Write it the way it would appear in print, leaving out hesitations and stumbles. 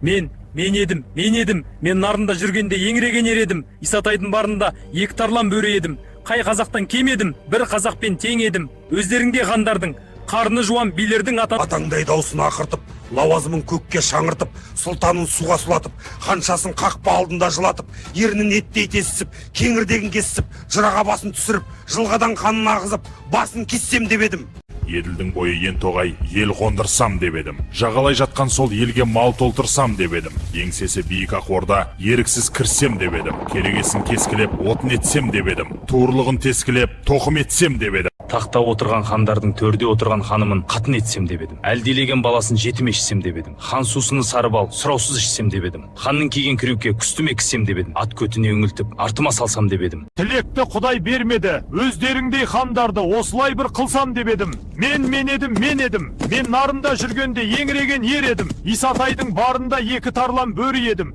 Мен, мен едім, мен едім. Мен Нарында жүргенде еңіреген ер едім. Исатайдың барында екі тарлан бөрі едім. Қай қазақтан кем едім, бір қазақпен тең едім. Өздеріңде хандардың, қарны жуан билердің ата Атаңдай даусын ақыртып, лауазымын көкке шаңыртып, сұлтанын суға сұлатып, ханшасын қақпа алдында жылатып, ернін еттей тесісіп, кеңірдегін кесісіп, жыраға басын түсіріп, жылғадан қанын ағызып, басын кессем деп едім. Еділдің бойы ен тоғай, ел қондырсам деп едім. Жағалай жатқан сол елге мал толтырсам деп едім. Еңсесі биік ақ орда, еріксіз кірсем деп едім. Керегесін кескілеп, отын етсем деп едім. Туырлығын тескілеп, тоқым етсем деп едім. Тақта отырған хандардың төрде отырған ханымын қатын етсем деп едім. Әлдилеген баласын жетім ешсем деп едім. Хан сусыны сары бал, сұраусыз ішсем деп едім. Ханның киген кіреуке күстіме кісем деп едім. Ат көтіне үңілтіп, артыма салсам деп едім. Тілекті Құдай бермеді, өздеріңдей хандарды осылай бір қылсам деп едім. Мен, мен едім, мен едім. Мен Нарында жүргенде еңіреген ер едім. Исатайдың барында екі тарлан бөрі едім.